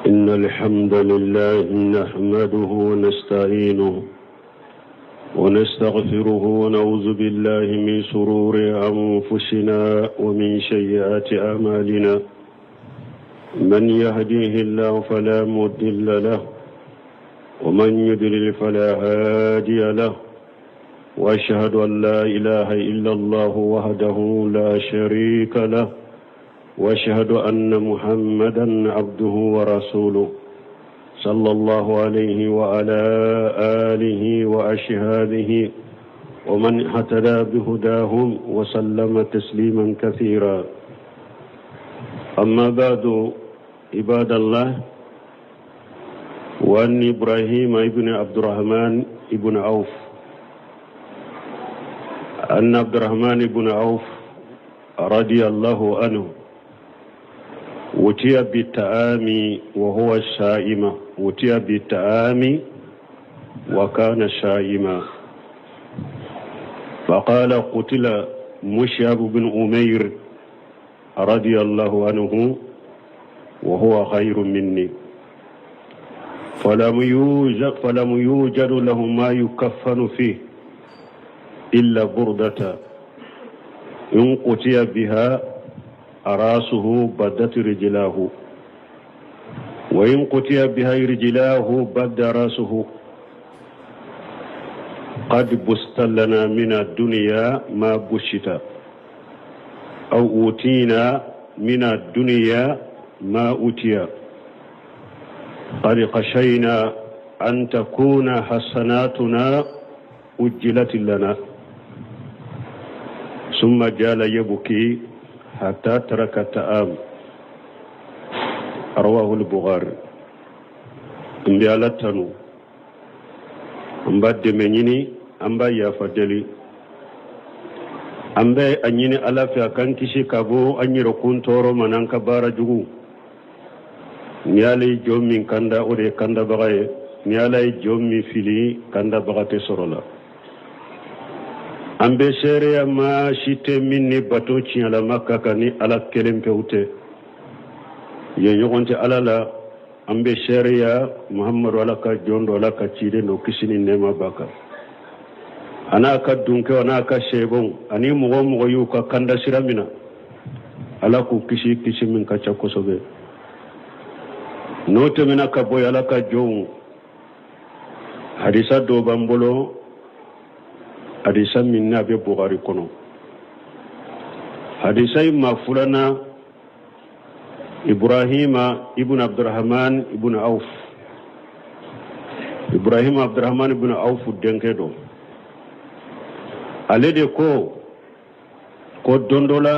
إن الحمد لله نحمده ونستعينه ونستغفره ونعوذ بالله من شرور أنفسنا ومن سيئات أعمالنا من يهديه الله فلا مضل له ومن يضلل فلا هادي له واشهد ان لا اله الا الله وحده لا شريك له واشهد ان محمدا عبده ورسوله صلى الله عليه وعلى اله واشهاده ومن اهتدى بهداهم وسلم تسليما كثيرا اما بعد عباد الله وأن إبراهيم ابن عبد الرحمن ابن عوف أن عبد الرحمن بن عوف رضي الله عنه وتي بالطعام وهو صائم وتي بالطعام وكان صائما فقال قتل مشعب بن أمير رضي الله عنه وهو خير مني فلم يوجد, فلم يوجد له ما يكفن فيه إلا بردة إن قتي بها راسه بدت رجلاه وإن قتي بها رجلاه بد راسه قد بست لنا من الدنيا ما بشت أو أوتينا من الدنيا ما أوتي قد خشينا أن تكون حسناتنا أجلت لنا ثم جال يبكي حتى ترك الطعام رواه البخاري n bɛ ala tanu an b'a dɛmɛ ɲini an b'a yafa deli an bɛ a ɲini ala fɛ a k'an kisi ka bɔ an yɛrɛkun tɔɔrɔ ma n'an ka baara jugu ni ala ye jɔn min kanda o de ye kandabaga ye ni ala ye jɔn min fili kandabaga tɛ sɔrɔ la an bɛ seereya maa si tɛ min ni bato tiɲɛlama ka kan ni ala kelen pewu tɛ yen ɲɔgɔn tɛ ala la an bɛ seereya muhamadu ala ka jɔn don ala ka ciden don kisi ni nɛɛma b'a kan a n'a ka dunkɛw a n'a ka sɛbɛnw ani mɔgɔ o mɔgɔ y'u ka kanda sira minɛ ala k'u kisi kisi min ka ca kosɛbɛ n'o tɛmɛna ka bɔ ala ka jɔnw hadisa dɔ b'an bolo hadisa min n'a bɛ bukari kɔnɔ hadisa in maa fulana ibrahima ibn abdurrahman ibn auf ibrahima abdurrahman ibn auf denkɛ don ale de ko ko don dɔ la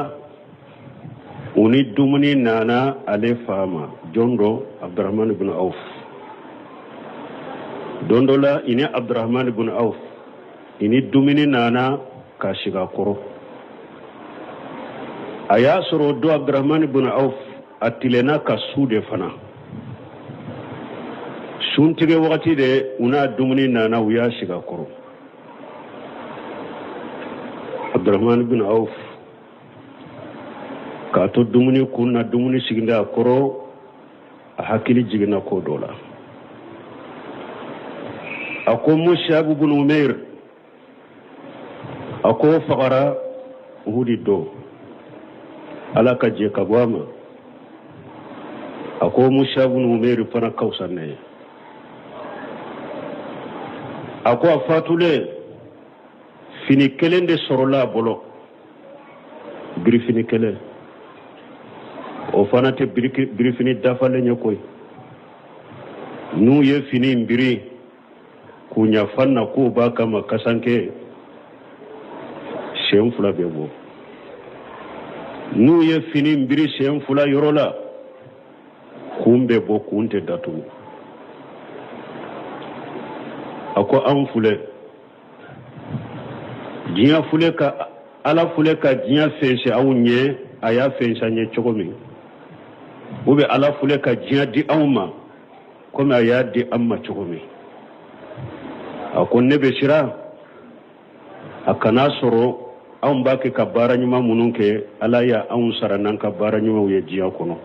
u ni dumuni nana ale fa ma jɔn don abdurrahman ibn auf don dɔ la i ni abdurrahman ibn auf i ni dumuni nana ka sigi a kɔrɔ a y'a sɔrɔ don abdurrahman ibn auf a tilenna ka su de fana suntigɛ wagati de u n'a dumuni nana u y'a sigi a kɔrɔ abdurrahman ibn auf k'a to dumuni kun na dumuni sigilen a kɔrɔ a hakili jiginna ko dɔ la a ko mus'ab ibn umair a ko fagara uhudi don ala ka jɛ ka bɔ a ma a ko mus'ab ibn umair fana ka fisa ne ye a ko a fatulen fini kelen de sɔrɔla a bolo birifini kelen o fana tɛ birifini dafalen ye koyi n'u ye fini in biri kunyanfan na k'u b'a kama kasanke sen fila bɛ bɔ n'u ye fini in biri sen fila yɔrɔ la kun bɛ bɔ kun tɛ datugu a ko an filɛ diɲɛ filɛ ka ala filɛ ka diɲɛ fɛnsɛ anw ɲɛ a y'a fɛnsɛ an ɲɛ cogo min ou bien ala filɛ ka diɲɛ di anw ma komi a y'a di an ma cogo min a ko ne bɛ siran a kana sɔrɔ anw b'a kɛ ka baara ɲuman minnu kɛ ala y'a anw sara n'an ka baara ɲumanw ye diɲɛ kɔnɔ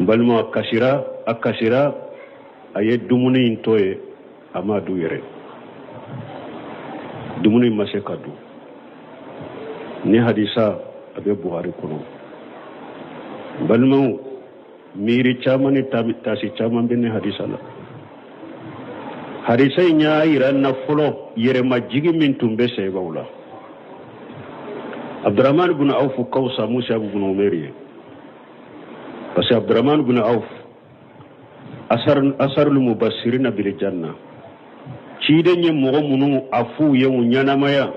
N balima, a kasira, a kasira, a ye dumuni in to yen, a m'a dun yɛrɛ. Dumuni in ma se ka dun. Nin hadisa a bɛ Buhari kɔnɔ. N balimaw, miiri caman ni taasi caman bɛ nin hadisa la. Hadisa in y'a yira an na fɔlɔ yɛrɛmajigi min tun bɛ sahabaw la. Abdurahman bin Awf ka fisa Musab bin Umɛri ye, parce que Abdurahman bin Awf, asharul mubashirina bil janna, ciden ye mɔgɔ minnu a f'u ye u ɲɛnamaya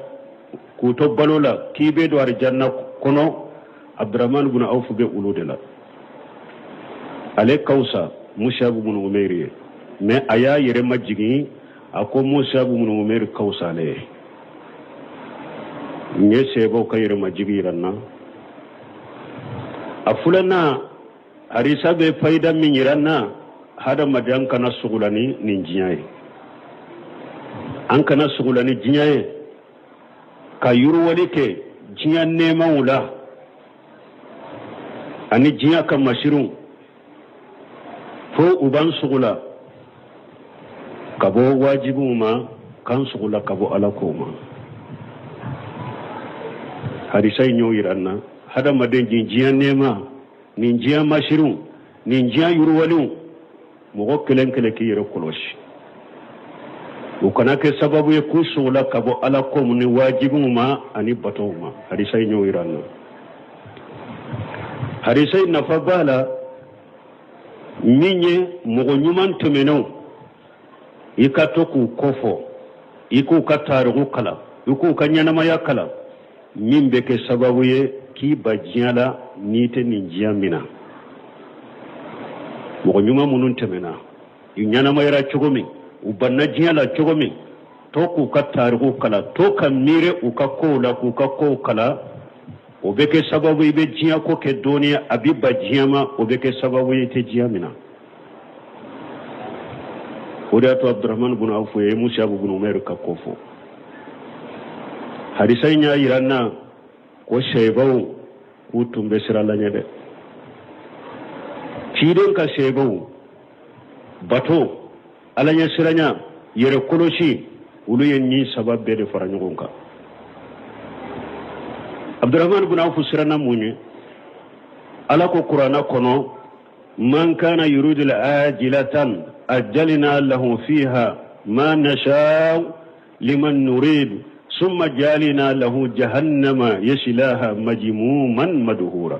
k'u to balo la k'i bɛ don alijanna kɔnɔ, Abdurahman bin Awf bɛ olu de la. Ale ka fisa Musab bin Umɛri ye, mais a y'a yɛrɛ majigin, a ko Musab bin Umɛri ka fisa ale ye. Nin ye sahabaw ka yɛrɛmajigi yira n na. A filanan, hadisa bɛ fayida min yira n na, hadamaden kana sugula ni nin diɲɛ ye, an kana sugula ni diɲɛ ye ka yiriwali kɛ diɲɛ nɛɛmaw la ani diɲɛ ka masiriw, fo u b'an sugula ka bɔ wajibiw ma, k'an sugula ka bɔ ala kow ma. Hadisa in y'o yira an na. Hadamaden, nin diɲɛ nɛɛma, nin diɲɛ masiriw, nin diɲɛ yiriwaliw, mɔgɔ kelen kelen k'i yɛrɛ kɔlɔsi, u kana kɛ sababu ye k'u sugula ka bɔ ala kow ni wajibiw ma ani batow ma. Hadisa in y'o yira an na. Hadisa in nafa b'a la min ye, mɔgɔ ɲuman tɛmɛnenw, i ka to k'u kofɔ, i k'u ka tariku kalan, i k'u ka ɲɛnamaya kalan, min bɛ kɛ sababu ye k'i ban diɲɛ la n'i tɛ nin diɲɛ min na. Mɔgɔ ɲuman minnu tɛmɛna, u ɲɛnamayara cogo min, u banna diɲɛ la cogo min, to k'u ka tariku kalan, to ka miiri u ka kow la, k'u ka kow kalan, o bɛ kɛ sababu i bɛ diɲɛ ko kɛ dɔɔni, a b'i ban diɲɛ ma, o bɛ kɛ sababu ye i tɛ diɲɛ minɛ. O de y'a to Abdurahman bun Awf ye Musab bun Umɛr ka ko fɔ. Hadisa in y'a yira n na ko sahabaw k'u tun bɛ siran Ala ɲɛ dɛ. Ciden ka sahabaw, bato, ala ɲɛ siranya, yɛrɛ kɔlɔsi, olu ye nin saba bɛɛ de fara ɲɔgɔn kan. Abdurahman bun Awf siranna mun ye? Ala ko kuranna kɔnɔ: man kana yuridu ajilatan ajalina lahu fiha ma nashau liman nurid summa jalina lahu jahannama yasilaha majmuman madhura.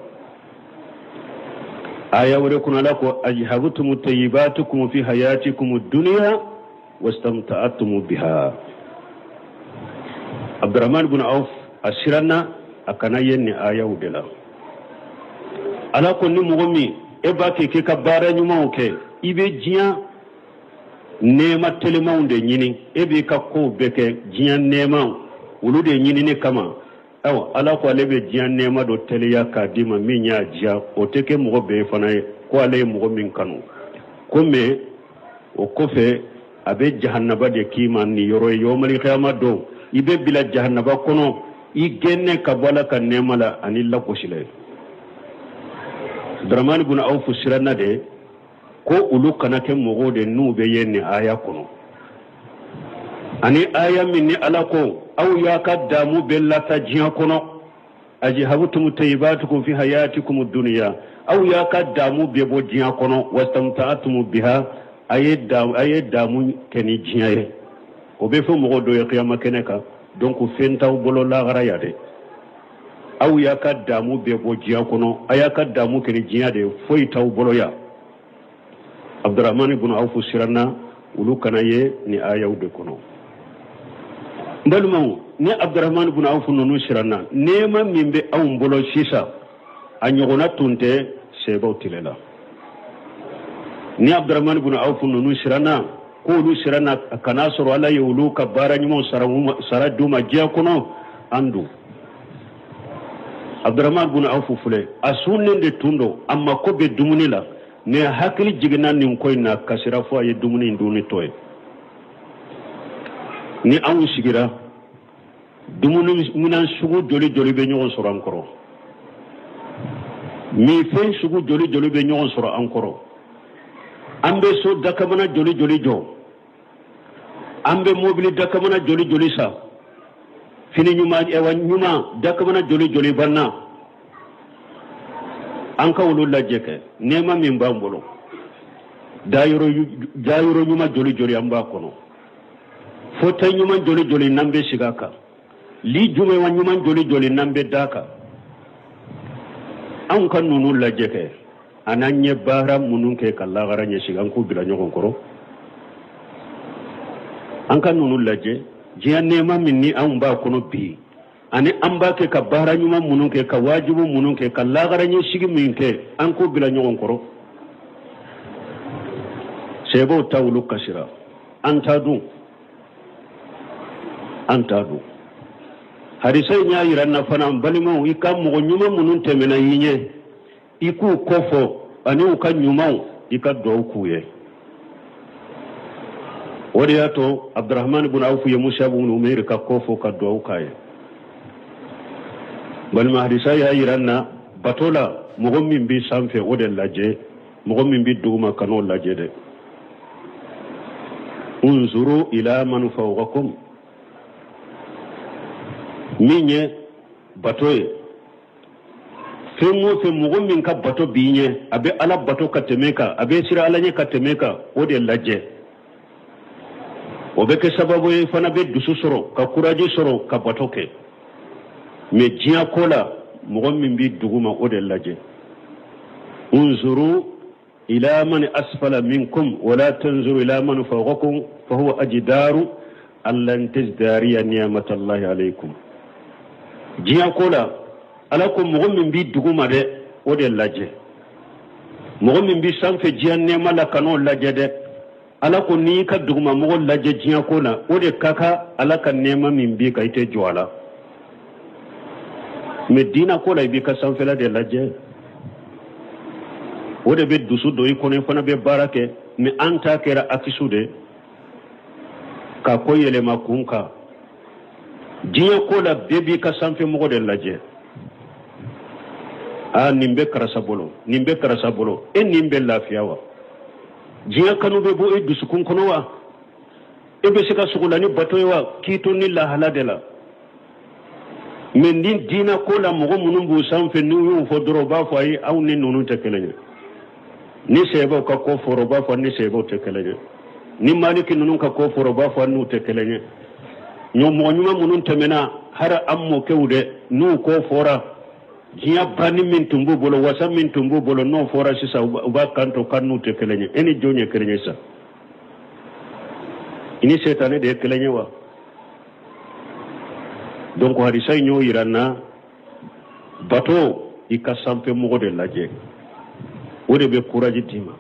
Aya wɛrɛ kɔnɔ, Ala ko: ajhabtum tayyibatikum fi hayatikum dunya wastamta'tum biha. Abdurrahman ibn Auf a siranna a kana ye nin ayaw de la. Ala ko ni mɔgɔ min e b'a kɛ k'i ka baara ɲumanw kɛ, i bɛ diɲɛ nɛɛma telimanw de ɲini, e b'i ka kow bɛɛ kɛ diɲɛ nɛɛmaw olu de ɲinini kama, ayiwa, Ala ko ale bɛ diɲɛ nɛɛma dɔ teliya k'a d'i ma min y'a diya. O tɛ kɛ mɔgɔ bɛɛ fana ye, ko ale ye mɔgɔ min kanu ko, mais o kɔfɛ a bɛ jahanaba de k'i ma nin yɔrɔ ye. Yawmal kiyama don, i bɛ bila jahanaba kɔnɔ, i gɛnnen ka bɔ Ala ka nɛɛma la ani lagosila ye. Abdurahmani bun Awfu siranna de ko olu kana kɛ mɔgɔw de n'u bɛ ye nin aya kɔnɔ, ani aya min ni Ala ko aw y'a ka damu bɛɛ lata diɲɛ kɔnɔ: ajhabtum tayyibatikum fi hayatikum dunya. Aw y'a ka damu bɛɛ bɔ diɲɛ kɔnɔ, wastamta'tum biha, a ye damu kɛ ni diɲɛ ye. O bɛ fɔ mɔgɔ dɔ ye kiyama kɛnɛ kan, donc fɛn t'aw bolo lahara ya dɛ. Aw y'a ka damu bɛɛ bɔ diɲɛ kɔnɔ, a y'a ka damu kɛ ni diɲɛ de ye, foyi t'aw bolo yan. Abdurahmani bun Awfu siranna olu kana ye ni ayaw de kɔnɔ. N balimaw, ni Abdurahmani bun Awfu ninnu siranna, nɛɛma min bɛ anw bolo sisan, a ɲɔgɔnna tun tɛ sahabaw tile la. Ni Abdurahmani bun Awfu ninnu siranna, k'olu siranna a kana sɔrɔ Ala ye olu ka baara ɲumanw sara d'u ma diɲɛ kɔnɔ, an dun? Abdurahman bun Awfu filɛ, a sunnen de tun don, a mako bɛ dumuni la, mais hakili jiginna nin ko in na, kasira fo a ye dumuni in dunni to ye. Ni anw sigira, dumuni minan sugu joli joli bɛ ɲɔgɔn sɔrɔ an kɔrɔ? Minfɛn sugu joli joli bɛ ɲɔgɔn sɔrɔ an kɔrɔ? An bɛ so dakamana joli joli jɔ? An bɛ mobili dakamana joli joli san? Fini ɲuman, ɛwa ɲuman dakamana joli joli b'an na? An ka olu lajɛ kɛ. Nɛɛma min b'an bolo, dayɔrɔ ɲuman joli joli an b'a kɔnɔ, fauteuil ɲuman joli joli n'an bɛ sigi a kan, lit jumɛn wa ɲuman joli joli n'an bɛ da kan. Anw ka ninnu lajɛ kɛ, an'an ye baara minnu kɛ ka lagara ɲɛsigi, an k'u bila ɲɔgɔn kɔrɔ. An ka ninnu lajɛ, diɲɛ nɛɛma min ni anw b'a kɔnɔ bi, ani an b'a kɛ ka baara ɲuman minnu kɛ, ka wajibu minnu kɛ, ka lagara ɲɛsigi min kɛ, an k'u bila ɲɔgɔn kɔrɔ. Sɛbɛw ta, olu kasira. An ta dun? An ta dun? Hadisa in y'a yira na fana, balimaw, i ka mɔgɔ ɲuman minnu tɛmɛna i ɲɛ, i k'u kɔfɔ ani u ka ɲumanw, i ka duwawu k'u ye. O de y'a to Abdurahman ibn Awf ye Musab ibn Umair ka ko fɔ ka duwawu k'a ye. Balima, hadisa y'a yira na, bato la, mɔgɔ min bɛ sanfɛ, o de lajɛ. Mɔgɔ min bɛ duguma, kan'o lajɛ dɛ. Unzuru ila man fawqakum. Min ye bato ye, fɛn o fɛn, mɔgɔ min ka bato b'i ɲɛ, a bɛ Ala bato ka tɛmɛ kan, a bɛ siran Ala ɲɛ ka tɛmɛ kan, o de lajɛ. O bɛ kɛ sababu ye fana bɛ dusu sɔrɔ, ka kuraji sɔrɔ ka bato kɛ. Mais diɲɛ ko la, mɔgɔ min bɛ duguma, o de lajɛ. Unzuru ila man asfala minkum wala tanzuru ila man fawqakum fahuwa ajdaru alla tazdariya ni'matallahi alaykum. Diɲɛ ko la, Ala ko mɔgɔ min b'i duguma dɛ, o de lajɛ. Mɔgɔ min b'i sanfɛ diɲɛ nɛɛma la, kan'o lajɛ dɛ. Ala ko n'i ka duguma mɔgɔ lajɛ diɲɛ ko la, o de ka kan Ala ka nɛɛma min b'i kan, i tɛ jɔ a la. Mais diina ko la, i b'i ka sanfɛla de lajɛ, o de bɛ dusu don i kɔnɔ, i fana bɛ baara kɛ. Mais an ta kɛra akisu de ka ko yɛlɛma kun kan. Diɲɛ ko la, bɛɛ b'i ka sanfɛ mɔgɔ de lajɛ. Aa, nin bɛ karisa bolo, nin bɛ karisa bolo. E nin bɛ lafiya wa? Diɲɛ kanu bɛ bɔ e dusukun kɔnɔ wa? E bɛ se ka sogola ni bato ye wa, k'i to ni lahala de la? Mais ni diinɛ ko la, mɔgɔ minnu b'u sanfɛ, n'u y'u fɔ dɔrɔn, u b'a fɔ ayi, aw ni ninnu tɛ kelen ye. Ni sɛbɛw ka ko fɔra, u b'a fɔ ni sɛbɛw tɛ kelen ye. Ni Maliki ninnu ka ko fɔra, u b'a fɔ n'u tɛ kelen ye. Ɲɔ mɔgɔ ɲuman minnu tɛmɛna, hali an mɔkɛw dɛ, n'u ko fɔra, diɲɛ banni min tun b'u bolo, wasa min tun b'u bolo, n'o fɔra sisan, u b'a kanto k'an n'u tɛ kelen ye. E ni jɔn ye kelen ye sisan? I ni sɛtanɛ de ye kelen ye wa? Donc hadisa in y'o yira n na, bato, i ka sanfɛ mɔgɔ de lajɛ, o de bɛ courage d'i ma.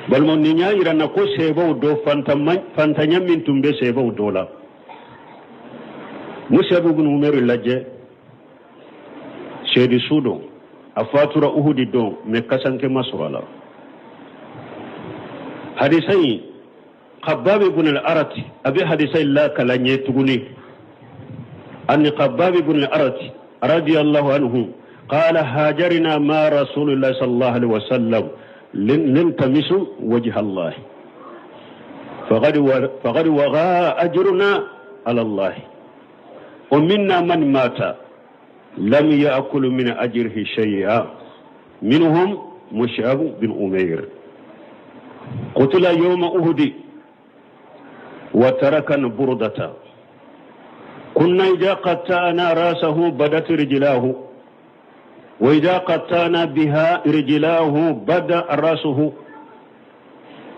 Balima, nin y'a yira n na ko sɛbɛw dɔ, fantanya min tun bɛ sɛbɛw dɔ la, Musab ibn Umair lajɛ, seedi su don, a fatura Uhudi don, mais kasanke ma sɔrɔ a la. Hadisa in, Khabbab ibn al-Arat a bɛ hadisa in lakala ɲɛ tuguni. An Khabbab ibn al-Arat radiyallahu anhu qala hajarna ma Rasulillah sallallahu alaihi wasallam naltamisu wajha Allah faqad waga ajruna ala Allah wa minna man mata lam ya'kul min ajrihi shay'a minhum Mus'ab bin Umair qutila yawma Uhud wa taraka burdata kunna idha qatta'na rasahu badat rijlahu wa idha qatta'na biha rijlahu bada rasuhu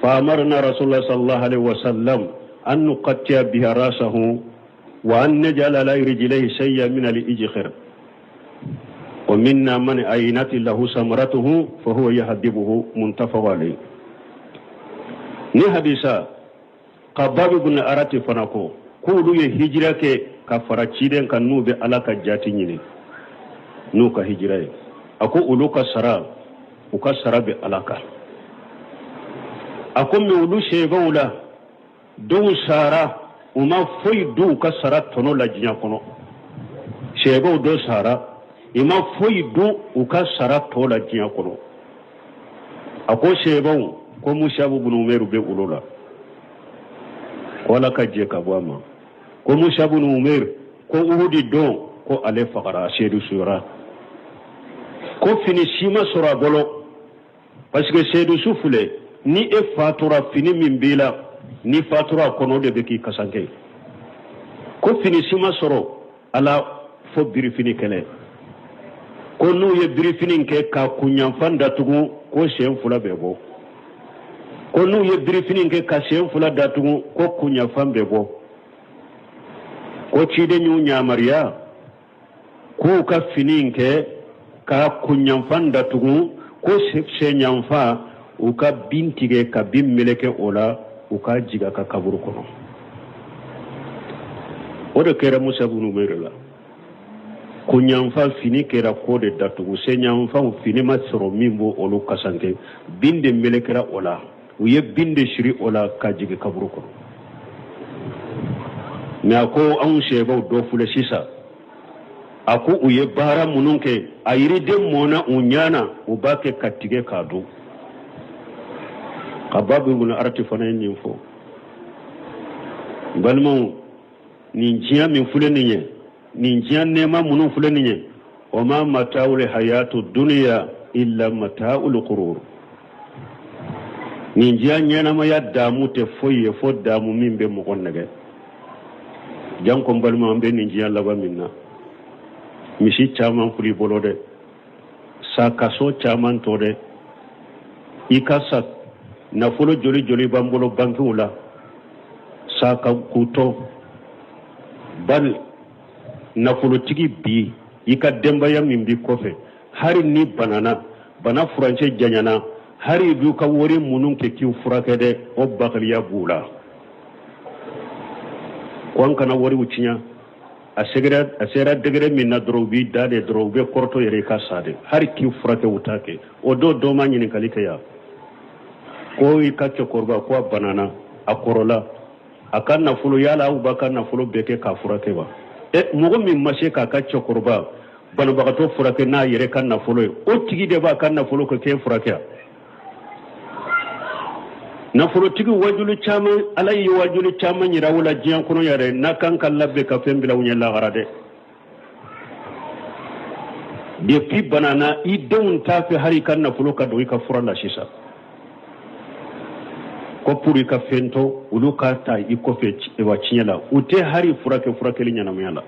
فأمرنا رسول الله صلى الله عليه وسلم أن نقطع بها رأسه وأن نجعل على رجليه شيئا من الإجخر ومنا من أينت له سمرته فهو يهدبه. متفق عليه. Ni hadisa, Khabbab ibn Arati fana ko k'olu ye hijira kɛ ka fara ciden kan, n'u bɛ Ala ka jati ɲini n'u ka hijira ye. A ko olu ka sara, u ka sara bɛ Ala kan. A ko mais olu sɛbɛw la, dɔw sara, u ma foyi dun u ka sara tɔnɔ la diɲɛ kɔnɔ. Sɛbɛw dɔ sara. I ma foyi dun u ka sara tɔ la diɲɛ kɔnɔ. A ko seebaw ko Musabu bunu Umeru bɛ olu la, ko Ala ka jɛ ka bɔ a ma, ko Musabu bunu Umeru ko Uhudi don ko ale fagara, seedu suyara, ko fini si ma sɔrɔ a bolo, parce que seedu su filɛ, ni e fatura, fini min b'i la, n'i fatura a kɔnɔ, o de bɛ k'i kasanke. Ko fini si ma sɔrɔ a la fo birifini kelen. Ko n'u ye birifini kɛ ka kunyanfan datugu, ko sen fila bɛ bɔ. Ko n'u ye birifini kɛ ka sen fila datugu, ko kunyanfan bɛ bɔ. Ko ciden y'u yamaruya k'u ka fini in kɛ ka kunyanfan datugu, ko senyanfan u ka bin tigɛ ka bin meleke o la, u k'a jigin a ka kaburu kɔnɔ. O de kɛra Musa bunu Umeru la. Kunyanfan fini kɛra k'o de datugu, senyanfanw fini ma sɔrɔ min b'o olu kasanke, bin de melekera o la, u ye bin de siri o la ka jigin kaburu kɔnɔ. Mais a ko anw seebaw dɔ filɛ sisan, a ko u ye baara minnu kɛ, a yiriden mɔna u ɲɛ na, u b'a kɛ ka tigɛ k'a dun. Kababu ibn Arati fana ye nin fɔ. Balimaw, nin diɲɛ min filɛ nin ye, nin diɲɛ nɛɛma minnu filɛ nin ye, wa ma mata'ul hayatu dunya illa mata'ul ghurur. Nin diɲɛ ɲɛnamaya daamu tɛ foyi ye fo daamu min bɛ mɔgɔ nɛgɛ. Janko n balima, an bɛ nin diɲɛ laban min na, misi caman filɛ i bolo dɛ, sa kaso caman to dɛ, i ka sa nafolo joli joli b'an bolo bankiw la, sa ka k'u to. Bari nafolotigi bi, i ka denbaya min b'i kɔfɛ, hari ni banana, bana furancɛ janyana, hari i b'u ka wari minnu kɛ k'i furakɛ dɛ, o bakaliya b'u la ko an kana wariw tiɲɛ. A sera degré min na dɔrɔn, u b'i da de dɔrɔn, u bɛ kɔrɔtɔ yɛrɛ i ka sa de, hari k'i furakɛ u t'a kɛ. O don dɔ ma ɲininkali kɛ yan ko i ka cɛkɔrɔba ko a banana, a kɔrɔla, a ka nafolo, yala aw b'a ka nafolo bɛɛ kɛ k'a furakɛ wa? Ɛ, mɔgɔ min ma se k'a ka cɛkɔrɔba banabagatɔ furakɛ n'a yɛrɛ ka nafolo ye, o tigi de b'a ka nafolo kɛ k'e furakɛ. Nafolotigi wajulu caman, Ala ye wajulu caman yira u la diɲɛ kɔnɔ yɛrɛ, n'a kan ka labɛn ka fɛn bila u ɲɛ lahara dɛ. Depuis banana, i denw t'a fɛ hali i ka nafolo ka don i ka fura la sisan, ko pour i ka fɛn to olu ka ta i kɔfɛ wa tiɲɛ la, u tɛ hali furakɛ furakɛli ɲɛnamaya la.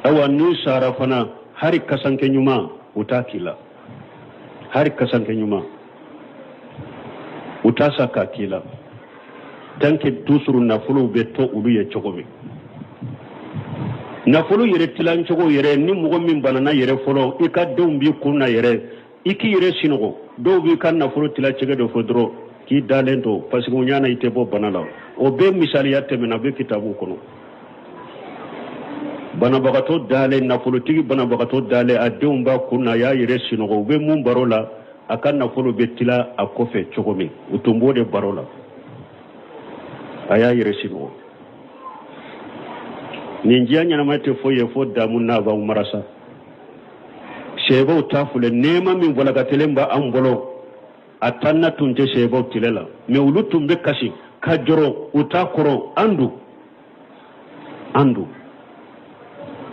Awa, n'u sara fana, hali kasankɛ ɲuman u t'a k'i la, hali kasankɛ ɲuman u t'a sa k'a k'i la, tant que toujours nafolow bɛ to olu ye cogo min. Nafolo yɛrɛ tilancogo yɛrɛ, ni mɔgɔ min banana yɛrɛ fɔlɔ, i ka denw b'i kun na yɛrɛ, i k'i yɛrɛ sinɔgɔ, dɔw b'i ka nafolo tila cɛgɛ dɔ fɔ dɔrɔn k'i dalen to, parce que u ɲana i tɛ bɔ bana la. O bɛɛ misaliya tɛmɛna, a bɛ kitabu kɔnɔ. Banabagatɔ dalen, nafolotigi banabagatɔ dalen, a denw b'a kun na, a y'a yɛrɛ sinɔgɔ, u bɛ mun baro la? A ka nafolo bɛ tila a kɔfɛ cogo min, u tun b'o de baro la, a y'a yɛrɛ sinɔgɔ. Nin diɲɛ ɲɛnamaya tɛ foyi ye fo damu n'a b'anw mara sa. Sɛbɛw ta filɛ, nɛɛma min walakatelen b'an bolo, a tanna tun tɛ sɛbɛw tile la, mais olu tun bɛ kasi ka jɔrɔ u t'a kɔrɔ. An dun, an dun,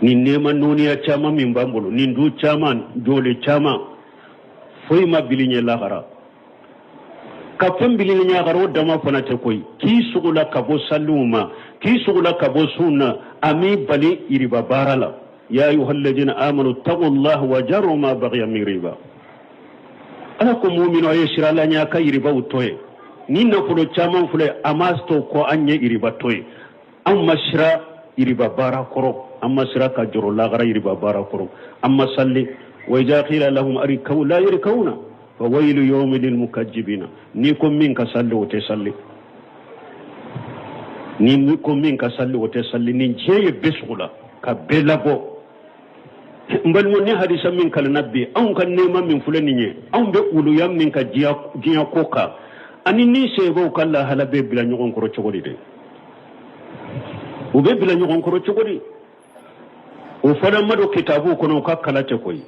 nin nɛɛma nɔɔniya caman min b'an bolo, nin du caman, jɔlen caman, foyi ma bili ɲɛ lahara. Ka fɛn bili ɲɛ lahara, o dama fana tɛ koyi. K'i sogola ka bɔ saliw ma, k'i sogola ka bɔ sun na, a m'i bali iriba baara la. Ya ayuha alladina amanu taqullaha wa jaru ma baqiya min riba. Ala ko muminu, a ye siran Ala ɲɛ, a ka iribaw to ye. Ni nafolo caman filɛ, a ma to ko an ye iriba to ye. An ma siran iriba baara kɔrɔ, an ma siran ka jɔrɔ lahara iriba baara kɔrɔ, an ma salli. Wa iza qila lahum irka'u la yarka'una fa wailu yawmi lil mukajjibina. N'i ko min ka salli, o tɛ salli. Ni ko min ka salli, o tɛ salli. Nin diɲɛ ye bɛɛ sugu la ka bɛɛ labɔ. N balima, ni hadisa min kalanna bi, anw ka nɛɛma min filɛ nin ye, anw bɛ uluya min ka diɲɛ ko kan, ani ni seebaw ka lahala bɛ bila ɲɔgɔn kɔrɔ cogo di dɛ? U bɛ bila ɲɔgɔn kɔrɔ cogo di? O fana ma don kitabu kɔnɔ, u ka kala tɛ koyi.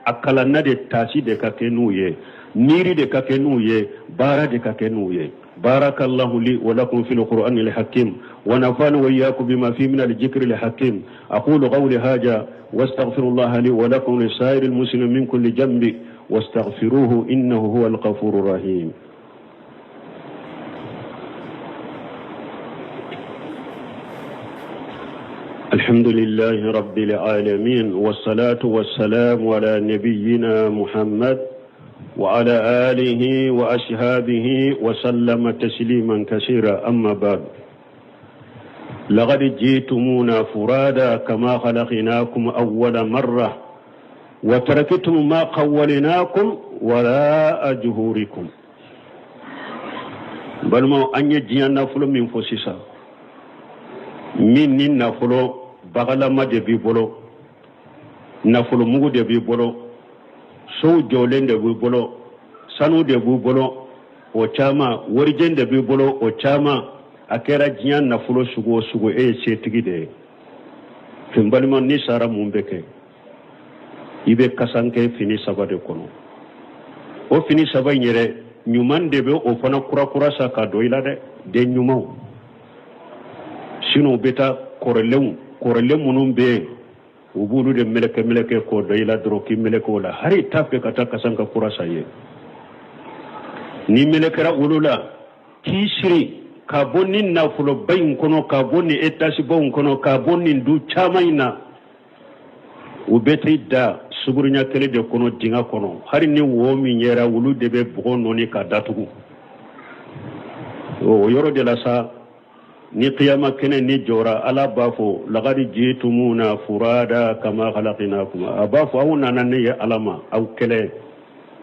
A kalanna de, taasi de ka kɛ n'u ye, miiri de ka kɛ n'u ye, baara de ka kɛ n'u ye. Barakallahu li wa lakum fil qur'ani al-hakim wa nafa'ani wa iyyakum bima fi min al-dhikri al-hakim. Aqulu qawli hadha wastaghfirullaha li wa lakum li sa'iril muslimin min kulli dhanbi wastaghfiruhu innahu huwal ghafurur rahim. الحمد لله رب العالمين، والصلاة والسلام على نبينا محمد وعلى آله وأصحابه وسلم تسليما كثيرا. أما بعد، لقد جئتمونا فرادا كما خلقناكم أول مرة وتركتم ما خولناكم وراء ظهوركم. Balimaw, an ye diɲɛ nafolo min fɔ sisan, min ni nafolo bagalama de b'i bolo, nafolo mugu de b'i bolo, sow jɔlen de b'i bolo, sanu de b'i bolo, o caman, warijɛ de b'i bolo, o caman, a kɛra diɲɛ nafolo sugu o sugu, e ye setigi de ye. N balima, n'i sara, mun bɛ kɛ? I bɛ kasanke fini saba de kɔnɔ. O fini saba in yɛrɛ ɲuman de bɛ o fana kurakura san ka don i la dɛ, den ɲumanw. Sinon u bɛ taa kɔrɔlenw, kɔrɔlen minnu bɛ yen, u b'olu de meleke meleke k'o don i la dɔrɔn, k'i meleke o la. Hali i t'a fɛ ka taa kasanke kura san ye. N'i melekera olu la k'i siri ka bɔ nin nafoloba in kɔnɔ, ka bɔ nin etasibaw kɔnɔ, ka bɔ nin du caman in na, u bɛ t'i da suguruɲa kelen de kɔnɔ, dingɛ kɔnɔ. Hali ni wo min yera, olu de bɛ bɔgɔ nɔɔni ka datugu o yɔrɔ de la sa. Ni kiyama kɛnɛ ni jɔra, Ala b'a fɔ: lagadi jitumuna furada kama khalaqnakum. A b'a fɔ: aw nana ne ye Ala ma aw kelen,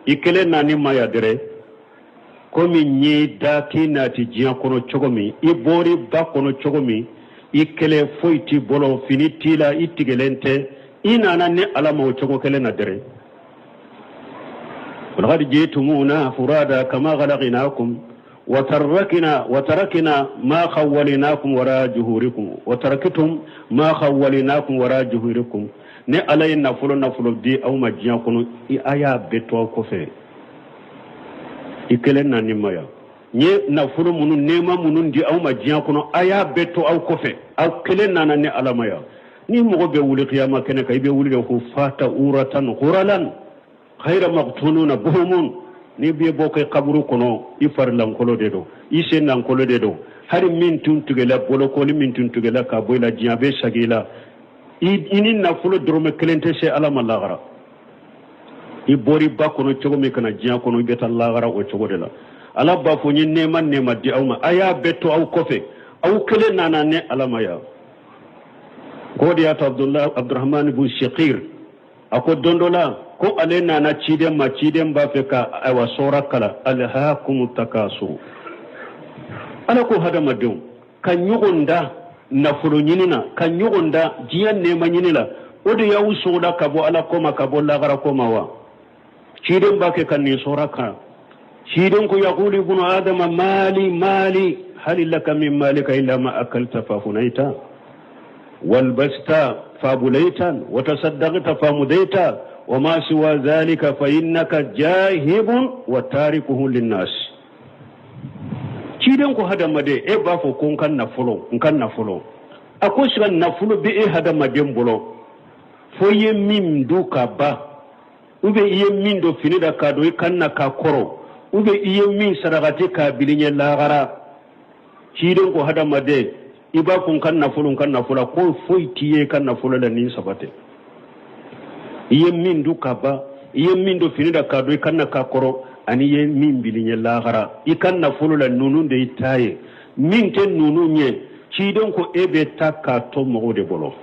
i kelen nani ma ya dɛrɛ. Komi n y'i da k'i nati diɲɛ kɔnɔ cogo min, i bɔr'i ba kɔnɔ cogo min, i kelen, foyi t'i bolo, fini t'i la, i tigɛlen tɛ, i nana ne Ala ma o cogo kelen na dɛrɛ. Walaqad jitumuna furada kama khalaqnakum watarakina watarakina ma khawwalnakum wara juhurikum wataraktum ma khawwalnakum wara juhurikum. Ne Ala ye nafolo nafolo di aw ma diɲɛ kɔnɔ, a y'a bɛɛ to aw kɔfɛ, i kelen na ni ma yan. N ye nafolo minnu, nɛɛma minnu di aw ma diɲɛ kɔnɔ, a y'a bɛɛ to aw kɔfɛ, aw kelen nana ne Ala ma yan. Ni mɔgɔ bɛ wuli kiyama kɛnɛ kan, i bɛ wuli de hufata uratan huralan hayra maktununa buhumun. N'i bɛ bɔ kɛ kaburu kɔnɔ, i fari lankolo de don, i sen lankolo de don. Hali min tun tigɛla, bolokoli min tun tigɛla ka bɔ i la diɲɛ, a bɛ segin i la. I ni nafolo dɔrɔmɛ kelen tɛ se Ala ma lahara. I bɔr'i ba kɔnɔ cogo min ka na diɲɛ kɔnɔ, i bɛ taa lahara o cogo de la. Ala b'a fɔ: n ye nɛɛma nɛɛma di aw ma, a y'a bɛɛ to aw kɔfɛ, aw kelen nana ne Ala ma yan. K'o de y'a to Abdullah Abdurahman bun Shekir a ko don dɔ la ko ale nana ciden ma, ciden b'a fɛ ka ayiwa sɔra kalan, alhakumu takasur. Ala ko hadamadenw ka ɲɔgɔn da nafolo ɲini na, ka ɲɔgɔn da diɲɛ nɛɛma ɲini la, o de y'aw sogola ka bɔ Ala ko ma, ka bɔ lagara ko ma wa? Ciden b'a kɛ ka nin sɔra kan. Ciden ko: yaqulu ibnu adama mali mali, hali laka min malika illa ma akalta fafunaita walbasta fabulaita watasaddaqta famudaita wama siwa dhalika fa innaka jahibun wa tarikuhu linnas. Ciden ko hadamaden, e b'a fɔ ko n ka nafolo, n ka nafolo. A ko siga nafolo bɛ e hadamaden bolo, fo i ye min dun ka ban, ou bien i ye min don fini da k'a don i kan na k'a kɔrɔ, ou bien i ye min sarakati k'a bil'i ɲɛ lahara. Ciden ko hadamaden, i b'a fɔ n ka nafolo, n ka nafolo, ko foyi t'i ye i ka nafolo la ni saba tɛ: i ye min dun ka ban, i ye min don fini da k'a don i kan na k'a kɔrɔ, ani i ye min bil'i ɲɛ lahara i ka nafolo la. Ninnu de y'i ta ye. Min tɛ ninnu ye, ciden ko e bɛ taa k'a to mɔgɔw de bolo,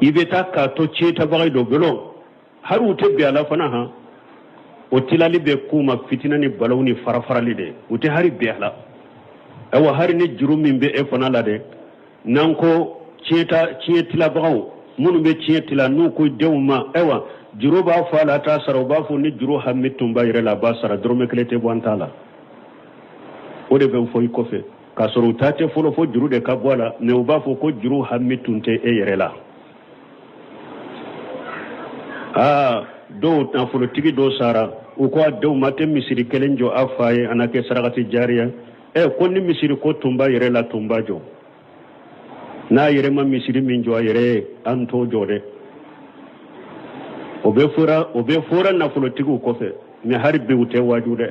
i bɛ taa k'a to cɛtabaga dɔ bolo. Hali u tɛ bɛn a la fana han, o tilali bɛ k'u ma fitina ni balaw ni farafarali de, u tɛ hali bɛn a la. Ayiwa, hali ni juru min bɛ e fana la dɛ, n'an ko tiɲɛ tiɲɛ tilabagaw minnu bɛ tiɲɛ tila, n'u ko denw ma: ayiwa, juru b'a fɔ a la, a t'a sara, u b'a fɔ ni juru hami tun b'a yɛrɛ la, a b'a sara, dɔrɔmɛ kelen tɛ bɔ an ta la. O de bɛ fɔ i kɔfɛ k'a sɔrɔ u ta tɛ fɔlɔ fo juru de ka bɔ a la, mɛ u b'a fɔ ko juru hami tun tɛ e yɛrɛ la. Aa, dɔw nafolotigi dɔ sara, u ko a denw ma tɛ misiri kelen jɔ a fa ye, a na kɛ sarakati jariya. Ɛ, ko ni misiri ko tun b'a yɛrɛ la, tun b'a jɔ. N'a yɛrɛ ma misiri min jɔ a yɛrɛ ye, an t'o jɔ dɛ. O bɛ fɔra, o bɛ fɔra nafolotigiw kɔfɛ, mɛ hali bi u tɛ waaju dɛ.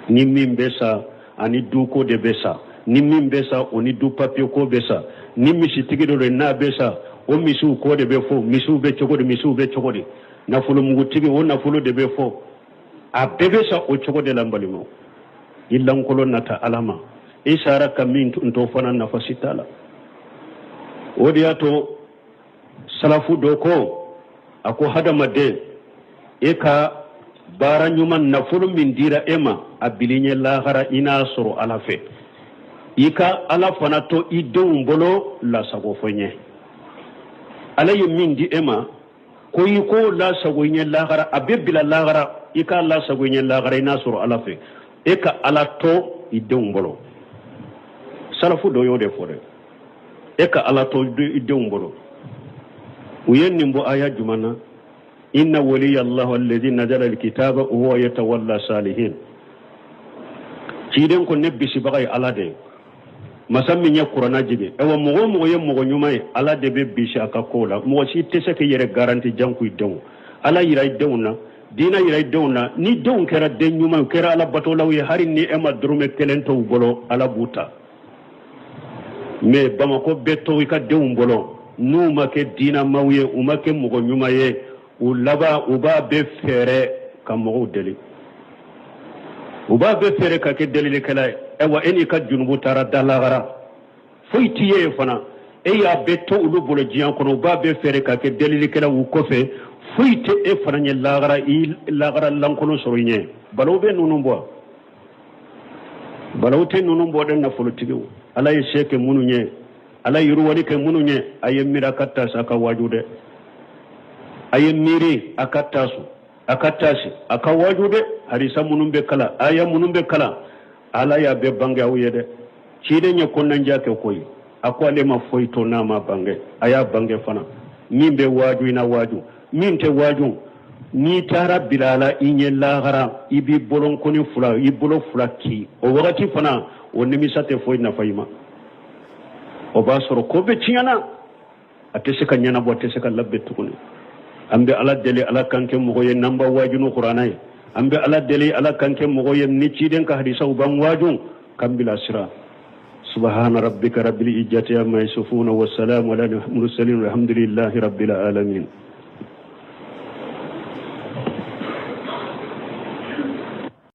Ni min bɛ sa, ani duko de bɛ sa. Ni min bɛ sa, o ni du papiye ko bɛ sa. Ni misitigi dɔ de n'a bɛ sa, o misiw ko de bɛ fɔ, misiw bɛ cogo di, misiw bɛ cogo di. Nafolomugutigi, o nafolo de bɛ fɔ. A bɛɛ bɛ sa o cogo de la. N balimaw, i lankolon nata Ala ma, i sara ka min to fana, nafa si t'a la. O de y'a to salafu dɔ ko, a ko hadamaden, e ka baara ɲuman nafolo min dira e ma, a bil'i ɲɛ lahara, i n'a sɔrɔ Ala fɛ. I ka Ala fana to i denw bolo lasago fɔ ɲɛ. Ala ye min di e ma, ko i k'o lasago i ɲɛ lahara, a bɛ bila lahara, i k'a lasago i ɲɛ lahara, i n'a sɔrɔ Ala fɛ. E ka Ala to i denw bolo. Salafu dɔ y'o de fɔ dɛ, e ka Ala to i denw bolo. U ye nin bɔ aya jumɛn na? Inna waliya Allahu alladhi nazala alkitaba wa huwa yatawalla salihin. Ciden ko ne bisibaga ye Ala de ye, masa min ye Kurana jigin. Ayiwa, mɔgɔ o mɔgɔ ye mɔgɔ ɲuman ye, Ala de bɛ bisi a ka kow la. Mɔgɔ si tɛ se k'i yɛrɛ garanti janko i denw. Ala yira i denw na, diina yira i denw na. Ni denw kɛra den ɲuman ye, u kɛra Ala batolaw ye, hali ni e ma dɔrɔmɛ kelen to u bolo, Ala b'u ta. Mɛ Bamakɔ bɛɛ to i ka denw bolo, n'u ma kɛ diinamaw ye, u ma kɛ mɔgɔ ɲuman ye, u laban u b'a bɛɛ fɛɛrɛ ka mɔgɔw deli, u b'a bɛɛ fɛɛrɛ ka kɛ delilikɛla ye. Ayiwa, e n'i ka junubu taara da lahara, foyi t'i ye fana. E y'a bɛɛ to olu bolo diɲɛ kɔnɔ, u b'a bɛɛ fɛɛrɛ ka kɛ delilikɛla u kɔfɛ, foyi tɛ e fana ɲɛ lahara, i lahara lankolon sɔrɔ i ɲɛ. Balawu bɛ ninnu bɔ, balawu tɛ ninnu bɔ dɛ. Nafolotigiw, Ala ye se kɛ minnu ye, Ala yiriwali kɛ minnu ye, a ye miiri a ka taasi, a ka waaju dɛ. A ye miiri a ka taasu, a ka taasi, a ka waaju dɛ. Hadisa minnu bɛ kalan, aya minnu bɛ kalan, Ala y'a bɛɛ bange aw ye dɛ. Ciden ye kɔnɔnajɛya kɛ koyi, a ko ale ma foyi to n'a ma bange. A y'a bange fana. Min bɛ waaju, i na waaju. Min tɛ waaju, n'i taara bila a la i ɲɛ lahara, i b'i bolonkɔni fila, i bolo fila ci o wagati fana, o nimisa tɛ foyi nafa i ma. O b'a sɔrɔ ko bɛɛ tiɲɛna, a tɛ se ka ɲɛnabɔ, a tɛ se ka labɛn tuguni. An bɛ Ala deli, Ala k'an kɛ mɔgɔ ye n'an b'a waaju ni Kuranɛ ye. An bɛ Ala deli, Ala k'an kɛ mɔgɔ ye ni ciden ka hadisaw b'an waaju k'an bilasira. Subhana rabbika rabbil izzati amma yasifuna wa salamu ala mursalin walhamdulillahi rabbil alamin.